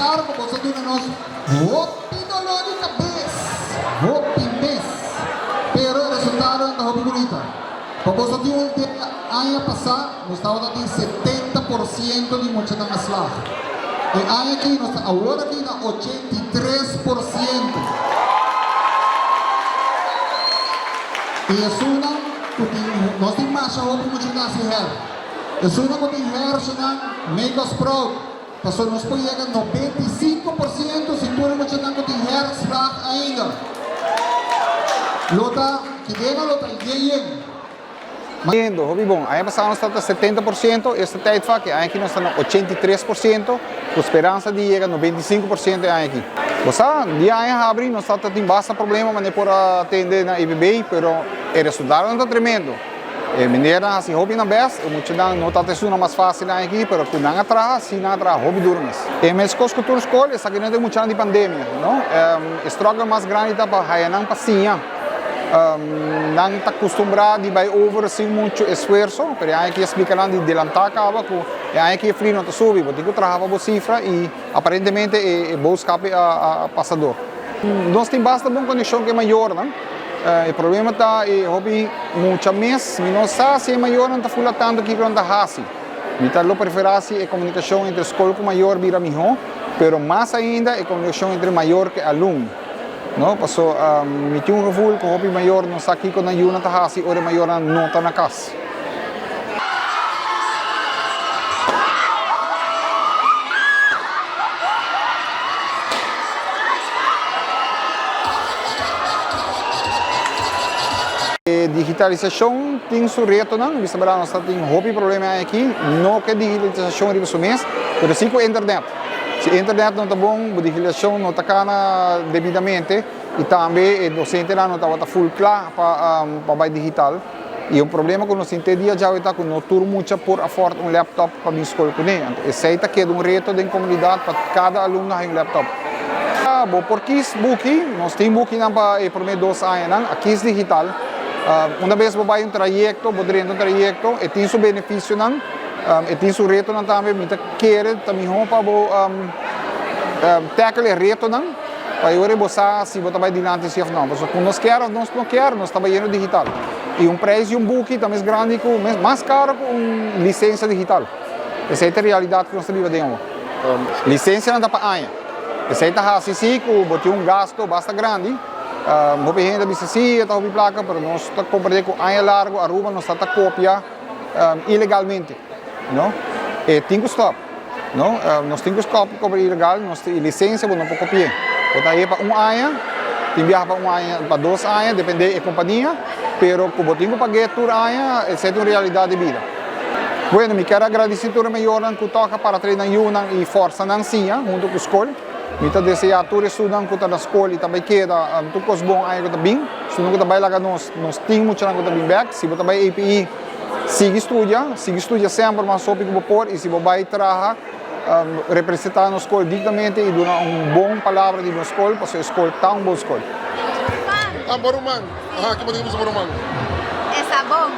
Apesar ku boso a duna nos hopi doló di kabes, hopi mes, pero e resultadonan ta hopi bunita. Pa boso tin un idea, aña pasá nos tabata tin 70% di muchanan a slag. E aña aki nos ta awor aki na 83%. I esunnan ku tin, nos tin masha hopi mucha ta hasi hèr. Esunnan ku tin hèrshunan, make us proud. Pasobra nos por yega 95% si tur e muchanan ku tin hèr slag ainda. Lo ta, kidena lo ta yen yen. Yendo hopi bon. Aña pasado nos tabata 70%, esta tijdvak e aña aki nos ta na 83%, ku speransa di yega 95% e aña aki. Bo sa, dia aña habri nos tabata tin basta problema manera por a atende na EBB, pero e resultadonan ta tremendo. E menernan hasi hopi nan best, e muchanan no tabata esun nan mas fácil aña aki, pero ku nan a traha, si nan a traha hopi duro mes. E meskos ku tur skol, esaki no ta e muchanan di pandemia, no. E struggle mas grandi ta pa haya nan pa siña. Nan ta kustumbrá di bai over sin muchu esfuerso, pero e aña aki a splika nan di delantá kaba ku e aña aki e fli no ta subi, bo tin ku traha pa bo sifra i aparentemente e boodschap a pasa dor. Nos tin basta bon konekshon ku e mayornan, e problema ta e hopi mucha mes, mi no sa si e mayornan ta fula tantu kiko nan ta hasi. Mi ta lo preferá si e komunikashon entre skol ku mayor bira mihó, pero mas ainda e komunikashon entre mayor ku e alumno. No, paso mi tin un gevoel ku hopi mayor no sa kiko nan yunan ta hasi ora e mayornan no ta na kas. E digitalisashon tin su retonan, bisa berdad nos ta tin hopi problema aki, no ku e digitalisashon riba su mes, pero si ku internet. Si internet no ta bon, bo digitalisashon no ta kana debidamente i tambe e dosentenan no tabata ful kla pa pa bai digital. I un problema ku nos tin te dia djawe ta ku no tur mucha por afòrt un laptop pa bin skol kuné. Anto esei ta keda un reto den komunidat pa kada alumno haña un laptop. Bo por kis buki, nos tin bukinan pa e promé dos añanan, a kis digital. Una bes bo bai un trayekto, bo drenta un trayekto, e tin su benefisionan. E tin su retonan tambe, mi ta kere ta mihó pa bo tackle e retonan pa e ora bo sa si bo ta bai dilanti si òf no. Pasobra ku nos kier òf nos no kier, nos ta bayendo digital. I un preis di un buki ta mes grandi ku, mas karo ku un lisensia digital. Esei ta e realidat ku nos ta biba den awor. Lisensianan ta pa aña. Esei ta hasi si ku bo tin un gasto basta grandi. Hopi hende ta bisa si e ta hopi plaka, pero nos ta komprende ku aña largu Aruba nos ta ta kopia. ilegalmente, no? E tin ku stop, no? Nos tin ku stop ku kobra ilegal, nos tin lisensia bo no por kopi'é. Bo ta haye pa un aña, tin biaha pa un aña, pa dos aña, depende e kompania, pero ku bo tin ku pag'é tur aña, esei ta un realidat di bida. Bueno, mi kier a gradisí tur e mayornan ku toka para trae nan yunan i forsa nan siña huntu ku skol. Mi ta deseá tur esunnan ku ta na skol i ta bai keda tur kos bon aña ku ta bin. Esunnan ku ta bai laga nos, nos tin muchanan ku ta bin bèk. Si bo ta bai APE, sigui studia, sigui studia semper mas hopi ku bo por i si bo bai traha, representá nos skol dignamente i duna un bon palabra di nos skol pasobra e skol ta un bon skol. Ah, bo ruman. Aha, ki bo tin ku bisa bo ruman? E sa bon.